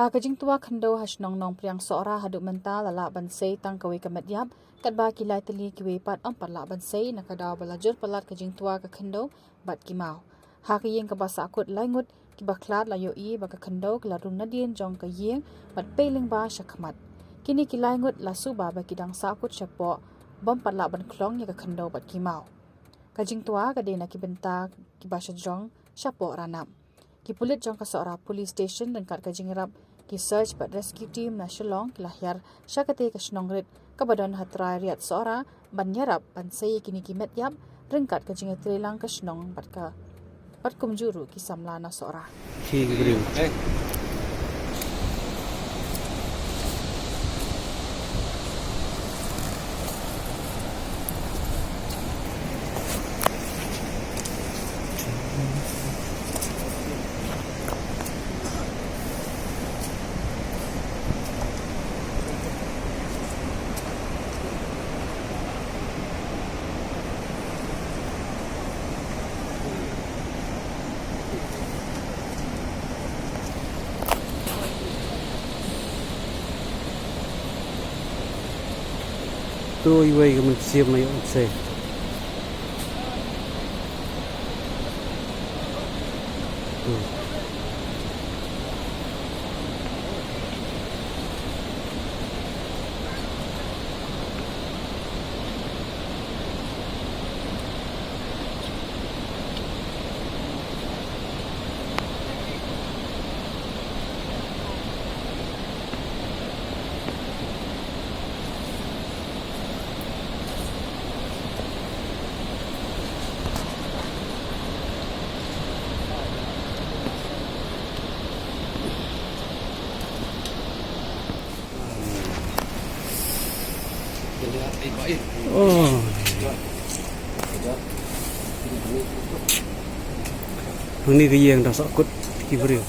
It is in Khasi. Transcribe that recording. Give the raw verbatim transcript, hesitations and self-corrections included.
Ha ka jingtwa khyndew ha shnong Nongpriang Sohra haduh mynta la lah ban sei tang kawei ka met ïap, katba ki lai tylli kiwei pat ym pat lah ban sei na ka daw ba la jur palat ka jingtwa ka khyndew bad ki maw. Ha ka ïing kaba sahkut lai ngut kiba khlad la ïohi ba ka khyndew ki la rung nadien jong ka ïing bad pei lyngba sha khmat. Kine ki lai ngut la suba ba ki dang sahkut shapoh bym pat lah ban khlong ïa ka khyndew bad ki maw. Ka jingtwa ka dei na ki bynta kiba shajrong shapoh Ranab. Ki pulit jong ka Sohra Police Station ryngkat ka jingïarap ki Search bad Rescue Team na Shillong ki la hiar sha katei ka shnong rit kaba don ha trai riat Sohra ban ïarap ban sei ïa kine ki met ïap ryngkat ka jingïatreilang ka shnong bad ka bad kumjuh ruh ki samla na Sohra. Ki briew. Tu iwei ka mynsiem na ïoh sei. Tu. Oh. Hangne ka ïing dang sahkut ki briew.